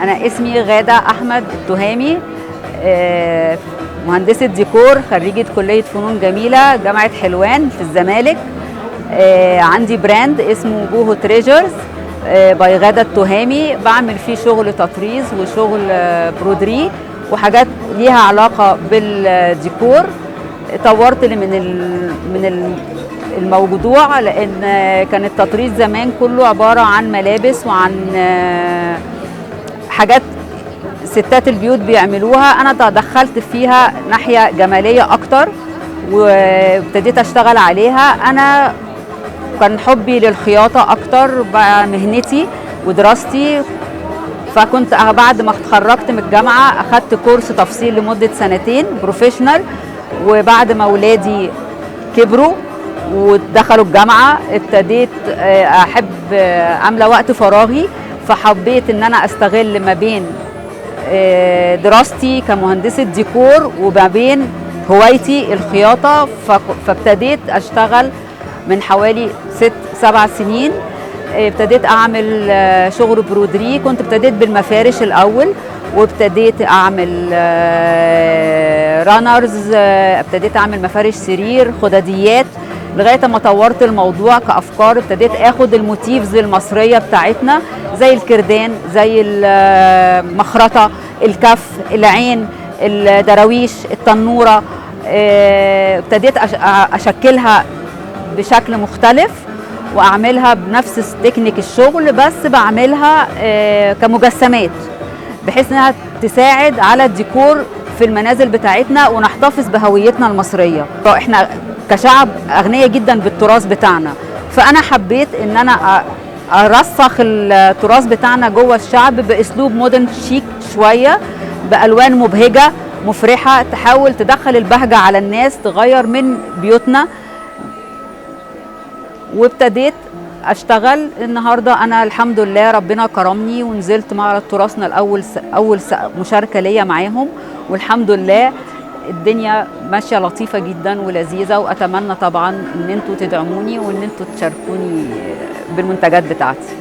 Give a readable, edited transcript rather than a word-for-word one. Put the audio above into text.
أنا اسمي غادة أحمد التهامي، مهندسة ديكور، خريجة كلية فنون جميلة جامعة حلوان في الزمالك. عندي brand اسمه بوهو Treasures by غادة التهامي، بعمل فيه شغل تطريز وشغل برودري وحاجات ليها علاقة بالديكور. طورت من الموضوع لأن كان التطريز زمان كله عبارة عن ملابس وعن حاجات ستات البيوت بيعملوها. أنا دخلت فيها ناحية جمالية أكتر وابتديت أشتغل عليها. أنا كان حبي للخياطة أكتر بقى مهنتي ودراستي، فكنت بعد ما اتخرجت من الجامعة أخدت كورس تفصيل لمدة سنتين professional، وبعد ما ولادي كبروا ودخلوا الجامعة ابتديت أحب أملى وقت فراغي، فحبيت إن أنا أستغل ما بين دراستي كمهندسة ديكور وما بين هوايتي الخياطة. فابتديت أشتغل من حوالي 6-7 سنين. ابتديت أعمل شغل برودري، كنت ابتديت بالمفارش الأول، وابتديت أعمل runners، ابتديت أعمل مفارش سرير، خداديات، لغاية ما طورت الموضوع كأفكار. ابتديت أخد ال motifs المصرية بتاعتنا زي الكردان، زي المخرطة، الكف، العين، الدراويش، التنورة، ابتديت أشكلها بشكل مختلف وأعملها بنفس تكنيك الشغل، بس بعملها كمجسمات بحيث انها تساعد على الديكور في المنازل بتاعتنا ونحتفظ بهويتنا المصرية. احنا كشعب أغنياء جدا بالتراث بتاعنا، فأنا حبيت ان انا ارسخ التراث بتاعنا جوه الشعب باسلوب modern شيك شوية، بألوان مبهجة مفرحة تحاول تدخل البهجة على الناس، تغير من بيوتنا. وابتديت اشتغل. النهارده انا الحمد لله ربنا كرمني ونزلت معرض تراثنا الاول، اول مشاركة ليا معاهم، والحمد لله الدنيا ماشية لطيفة جدا ولذيذه. واتمنى طبعا ان انتوا تدعموني وان انتوا تشاركوني بالمنتجات بتاعتي.